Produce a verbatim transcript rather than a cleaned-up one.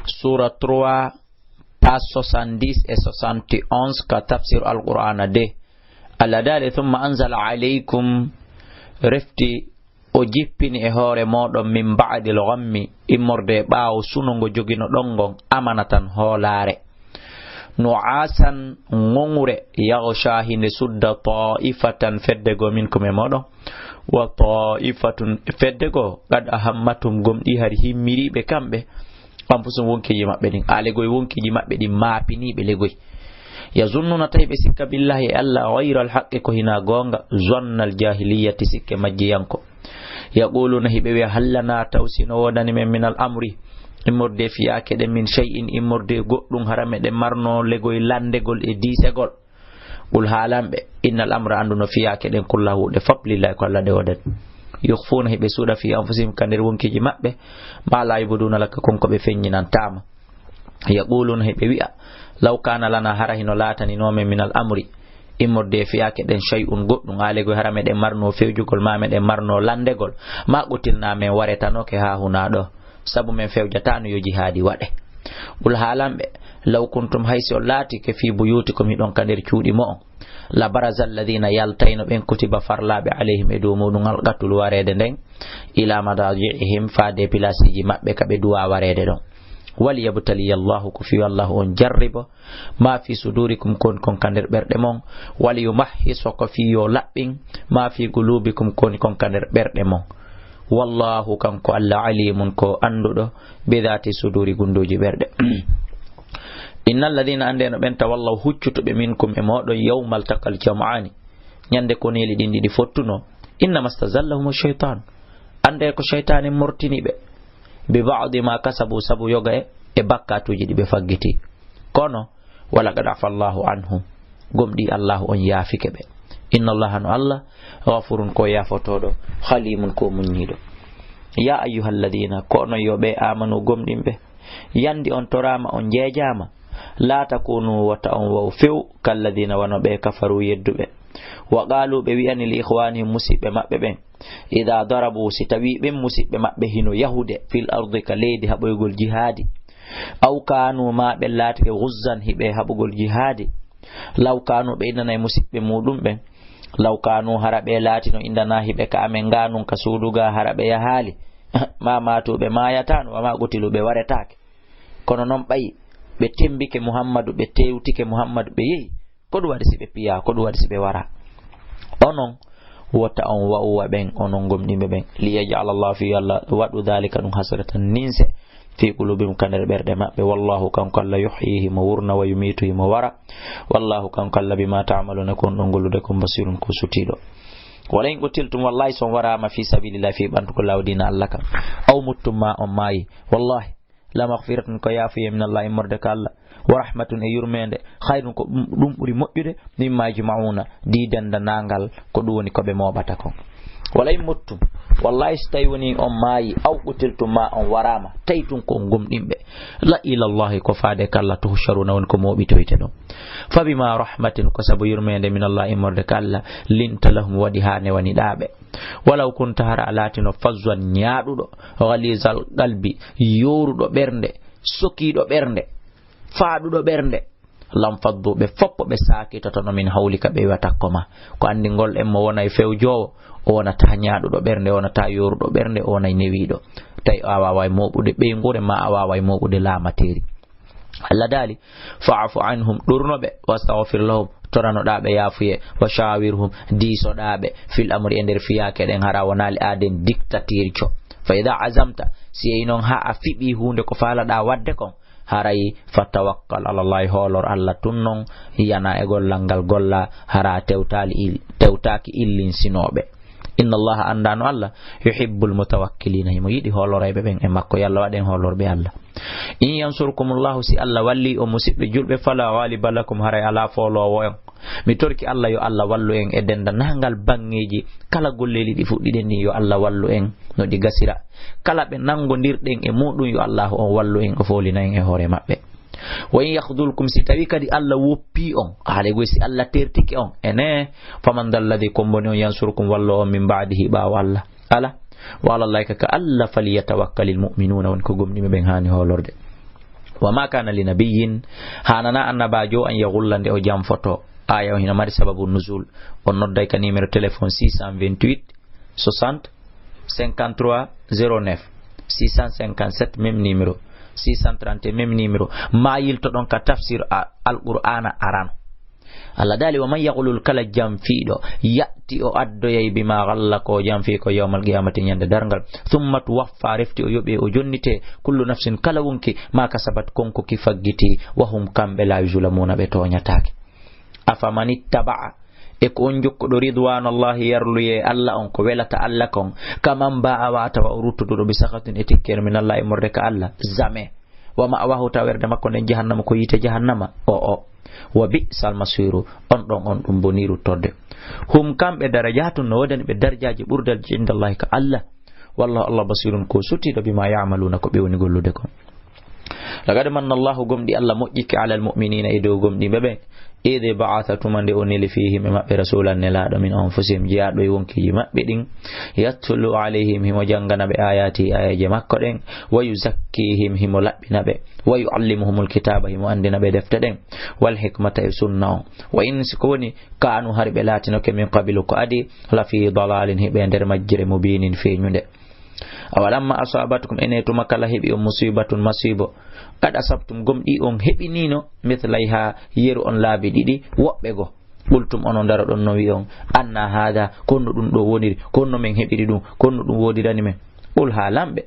Sura trois, page soixante-dix et soixante et onze ka tafsir Alqur'ana de. Allah daali, "Thumma anzala alaykum," refti o jippini e hoore mooɗon, "min ba'dil ghammi," immorde e ɓaawo suno ngo joginoɗon ngon, "amanatan," hoolaare. "Nu'asan," ŋoŋre, "yaghsha," hinde sudda, "ta'ifatan," fedde goo, "minkum," e mooɗon, "wa ta'ifatun," fedde goo, "qad ahammathum," gomɗii hari himmiriiɓe kamɓe, "anfusahum," wonkiiji maɓɓe ɗin, a legoy wonkiiji maɓɓe ɗin maapiniiɓe legoy. "Yazunnuna," tawi ɓe sikka, "billahi," e Allah, "ghayral haqqi," ko hinaa goonga, "zannal jahiliyyati," sikke majjiyanko. "Yaquluna," hiɓe wi'a, "hal lana," taw si no woodani men, "minal amri," immorde fiyaake ɗen, "min shay'in," immorde goɗɗum, hara meɗen marno legoy lanndegol e diisegol. Qul, haalan ɓe, "innal amra," anndu no fiyaake ɗen, "kullahu," ɗe fop, "lillahi," ko Allah ɗe woodani. "Yukhfuna," hiɓe suuɗa, "fi anfusihim," ka nder wonkiiji maɓɓe, "ma la yubduna laka," kon ko ɓe feññinantaa ma. "Yaquluna," hiɓe wi'a, "law kana lana," hara hino laatanino men, "minal amri," immorde e fiyaake ɗen, "shay'un," goɗɗum, a legoy hara meɗen marno fewjugol, ma meɗen marno lanndegol, "ma qutilna," men waretanoke haa hunaa ɗo, sabu men fewjataano yo jihaadi waɗe. "Qul," haalan ɓe, "law kuntum," hay si on laatike, "fi buyutikum," hiɗon ka nder cuuɗi mo'on, "la baraza alladhina," yaltayno ɓen, "kutiba," farlaaɓe, "alayhim," e dow muɗum, "al qatlu," wareede nden, "ila madaji'ihim," faade e pilaasiiji maɓɓe ka ɓe duwaa wareede ɗon. "Wal yabtaliya Allahu," ko fii yo Allahu on jarribo, "ma fi sudurikum," ko woni kon ka nder ɓerɗe mon, "wal yumahhisa," ko fii yo laɓɓin, "ma fi qulubikum," ko woni kon ka nder ɓerɗe mon. "Wallahu," kanko Allah, "alimun," ko annduɗo, "bi dhati suduri," gunndooji ɓerɗe. "Innal ladhina," anndee no ɓen, "tawallaw," huccutuɓe, "minkum," e mooɗon, "yawmal taqal jam'ani," ñande ko neeli ɗin ɗiɗi fottuno, "innama stazallahum shaytan," anndee ko shaytaane mortini ɓe, "bi ba'di ma kasabu," sabu yoga e, e bakkaatuuji ɗi ɓe faggiti. Kono, "Walaqad afa Allahu anhum," gomɗii Allahu on yaafike ɓe. "Inna Allaha," no Allah, "ghafurun," ko yaafotooɗo, "halimun," ko muññiiɗo. "Ya ayyuhalladhina," ko onon yo ɓe, "amanu," gomɗinɓe, "yandi on toraama, on jeejaama, la takunu," wota on wa'u few, "kalladhina," wano ɓe, "kafaru," yedduɓe. "Wa qalu," ɓe wi'ani, "li ikhwanihim," musiɓɓe maɓɓe ɓen, "idha darabu," si tawii ɓen musiɓɓe maɓɓe hino yahude, "fil ardi," ka leydi, haɓoygol jihaadi, "aw kanu," ma ɓe laatike, "ghuzzan," hiɓe haɓugol jihaadi, "law kanu," ɓe indanay musiɓɓe muɗum ɓen, "law kanu," hara ɓe laatino, indanaa hiɓe ka amen, "nganun," ka suudu ga, hara ɓe yahaali, "ma matu," ɓe maayataano, "wa ma qutilu," ɓe waretaake. Kono non ɓay ɓe tembike Muhammadu, ɓe tewtike Muhammadu, ɓe yehi, ko ɗum waɗi si ɓe piyaa? Ko ɗum waɗi si ɓe waraa? Onon, wota on wa'u wa ɓen, onon gomɗinɓe ɓen. "Li yaj'ala Allahu," fii yo Allah waɗu, "dhalika," ɗum, "hasratan," ninse, "fi qulubihim," ka nder ɓerɗe maɓɓe. "Wallahu," kanko Allah, "yuhyi," himo wurna, "wa yumitu," himo wara. "Wallahu," kanko Allah, "bima ta'maluna," ko on ɗon gollude kon, "basirun," ko sutiiɗo. "Wala in qutiltum," wallahi si on waraama, "fi sabilillahi," fii ɓantugol laawol diina Allah kan, "aw muttum," ma on maayi, wallahi, "la maghfiratun," ko yaafuye, "min Allah," immorde ka Allah, "wa rahmatun," e yurmeende, "khayrun," ko ɗum, ɗum ɓuri moƴƴude, "mimma yajma'una," di denndaangal ko ɗum woni ko ɓe mooɓata kon. "Wala in muttum," wallahi si tawi woni on maayi, "aw qutiltum," ma on waraama, tawi tun ko on gomɗinɓe, "la ila Allahi," ko faade ka Allah, "tuhsharuna," woni ko mooɓitoyte ɗon. "Fa bima rahmatin," ko sabu yurmeende, "min Allah," immorde ka Allah, "linta lahum," waɗi haa newaniɗaa ɓe. "Walaw kunta," hara a laatino, "fazzan," ñaaɗuɗo, "ghalizal qalbi," yooruɗo ɓernde, sokiiɗo ɓernde, faaɗuɗo ɓernde, "lanfaddu," ɓe foppo ɓe saakitotono, "min hawlika," ɓe iwa takko ma. Ko anndingol en, mo wonay fewjoowo, o wonataa ñaaɗuɗo ɓernde, o wonataa yooruɗo ɓernde, o wonay newiiɗo. Tawi a waaway mooɓude ɓeynguure, ma a waaway mooɓude laamateeri. Allah daali, "Fa'fu anhum," ɗurno ɓe, "wastaghfir lahum," toranoɗaa ɓe yaafuye, "wa shawirhum," diisoɗaa ɓe, "fil amri," e nder fiyaake ɗen, hara wonaali aaden dictatirjo. "Fa idha azamta," si yehi non haa a fiɓii huunde ko faalaɗaa waɗde kon, haray, "fa tawakkal ala Allahi," hoolor Allah tun non, yana e gollal ngal golla, hara tewtaali il-, tewtaaki illinsinooɓe. "Inna Allaha," anndaa no Allah, "yuhibbul mutawakkilina," himo yiɗi hoolorayɓe ɓen e makko. Yo Allah waɗ en hoolorɓe Allah. "In yansurkumullahu," si Allah wallii on musiɓɓe julɓe, "fala ghaliba lakum," haray alaa fooloowo on. Mi torki Allah yo Allah wallu en e denndaangal baŋŋeeji, kala golleeli ɗi fuɗɗiɗen ɗin, yo Allah wallu en no ɗi gasira. Kala ɓe nanngondirɗen e muɗum, yo Allahu on wallu en, o foolina en e hoore maɓɓe. "Wa in yakhdhulkum," si tawii kadi Allah woppii on, haale goy si Allah tertike on, ene, "faman dhalladhi," ko mboni on, "yansurukum," wallo on, "min ba'dihi," ɓaawo Allah? Alaa. "Wa alallahi," ka Allah, "falyatawakkalil mu'minuna," woni ko gomɗinɓe ɓen haani hoolorde. Wa ma kana li nabiyyin, hanana annabaajo an yaghulla nde o janfoto. Aya o hino mari sababu nuzul. On nodday ka numéro téléphone six cent vingt-huit soixante cinquante-trois zéro neuf, six cent cinquante-sept même numéro, six cent trente même numéro. Ma yiltoɗon ka tafsir a-, Alqur'ana arano. Allah daali, "Wa man yaghlul," kala janfiiɗo, ya'ti o addoyay, "bima ghalla," ko janfii ko, "yawmal qiyamati," ñande darngal, "thumma tuwaffa," refti o yoɓe, o jonnite, "kullu nafsin," kala wonki, "ma kasabat," konko ki faggiti, "wa hum," kamɓe, "la yuzlamuna," ɓe tooñataake. "Afaman ittaba'a," e ko on jokkuɗo, "ridwanallahi," yarluye Allah on, ko welata Allah kon, "kaman ba'a," wa tawa o ruttuduɗo, "bi sakhatin," e tikkere, "minallahi," morde ka Allah, jamais. "Wa ma'wahu," tawerde makko nden jahannama ko yiite jahannama. O, o. "Wa bi'sal masiru," on ɗon, on ɗum bonii ruttorde. "Hum," kamɓe, "darajatun," no woodani ɓe darjaaji ɓurdal, "indallahi," ka Allah. "Wallahu," Allah, "basirun," ko sutiiɗo, "bima ya'maluna," ko ɓe woni gollude kon. "Laqad manna Allahu," gomɗi Allah moƴƴike, "alal mu'minina," e dow gomɗinɓe ɓen, "idh ba'atha," tuma nde o neli, "fihim," e maɓɓe, "rasulan," nelaaɗo, "min anfusihim," jeyaaɗo e wonkiji maɓɓe ɗin, "yatlu alayhim," himo janngana ɓe, "ayati," ayaje makko ɗen, "wa yuzakkihim," himo laɓɓina ɓe, "wa yuallimuhumul kitaba," himo anndina ɓe defte ɗen, "wal hikmata," e sunna on. "Wa in," si ko woni, "kanu," hari ɓe laatinoke, "min qabilu," ko adi, "la fi dalalin," hiɓe nder majjere, "mubinin," feeñunde. "Awalamma asabatkum," ene tuma kala heɓi on, "musibatun," masiibo, "qad asabtum," gomɗi on heɓinino, "mithlayha," yeru on laabi ɗiɗi, woɓɓe go, "qultum," onon ndaroɗon no wi'on, "anna hadha," ko honno ɗum ɗo woniri, ko honno men heɓiri ɗum, ko honno ɗum woodirani men? "Qul," haalan ɓe,